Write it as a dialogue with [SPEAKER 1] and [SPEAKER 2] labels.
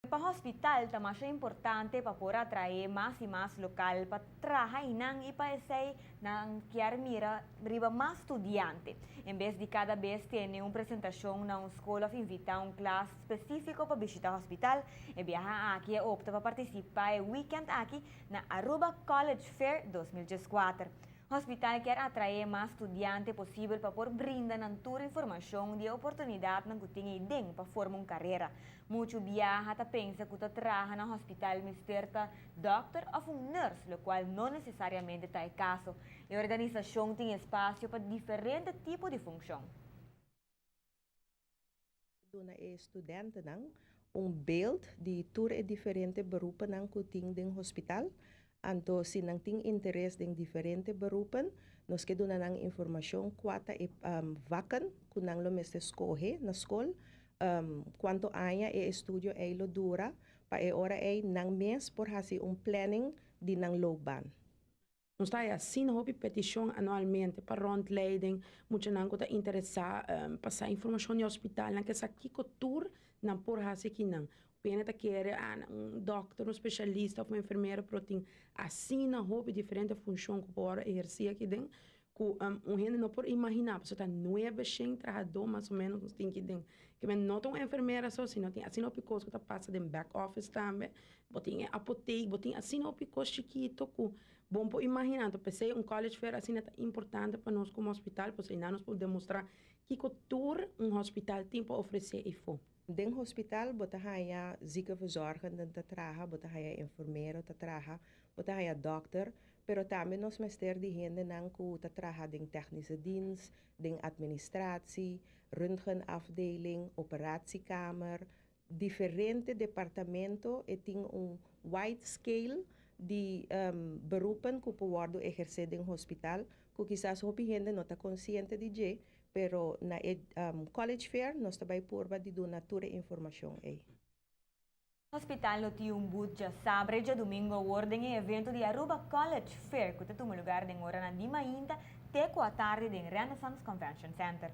[SPEAKER 1] Pa hospital ta masha importante pa por atrae mas y mas local pa traha eynan y pa esey nan kier mira riba mas studiante. En bes di cada bes tene un presentacion na un scol of invita un klas specifico pa bishita hospital, e biaha aki a opta pa participa e weekend aki na Aruba College Fair 2014. Hospital kier atrae mas studiante posibel pa por brinda nan tur informacion di oportunidadnan cu tin eyden pa forma un carera. Mucho biaha ta pensa cu ta traha na hospital mester ta dokter of un nurse, locual no necesariamente ta e caso. E organisacion tin espacio pa diferente tipo di funcion.
[SPEAKER 2] Duna e studentenan un beeld di tur e diferente beroepen cu tin den hospital. Anto, si nan tin interes den diferente beroepen, nos ke duna nan informacion cua ta e vakken cu nan lo mester scoge na scol, cuanto aña e estudio ey lo dura, pa e ora ey nan mes por hasi un planning di nan loopbaan.
[SPEAKER 3] Nos ta asina hopi peticion anualmente pa rondleiding, muchanan cu ta interesa pasa informacion di hospital, nan ke sa kico tur nan por hasi akinan. Pena ta kere un dokter, un specialista of un enfermero, pero tin asina hopi diferente funcion cu por eherce akiden, cu un hende no por imagina, pasobra ta 900 trahado mas o menos nos tin akiden. Kiermen no ta un enfermera so, sino tin asina hopi cos cu ta pasa den back office tambe, bo tin apotheek, bo tin asina hopi cos chikito cu bo no por imagina. Anto, p'esey un college fair asina ta importante pa nos como hospital, pues nos por demostra kico tur un hospital tin pa ofrece eyfo.
[SPEAKER 2] Den hospital bo ta haya ziekenverzorgenden ta traha, bo ta haya enfermero ta traha, bo ta haya dokter, pero tambe nos mester di hendenan cu ta traha den technische dienst, den administratie, röntgenafdeling, operatiekamer, diferente departamento e tin un wide scale di beroepen cu por wordo eherce den hospital, cu kisas hopi hende no ta consciente di dje, pero na e college fair nos ta bay purba di duna tur e informacion ey.
[SPEAKER 1] Hospital lo tin un booth diasabra y diadomingo den e evento di Aruba College Fair, cu ta tuma lugar den oranan di mainta te cu atardi den Renaissance Convention Center.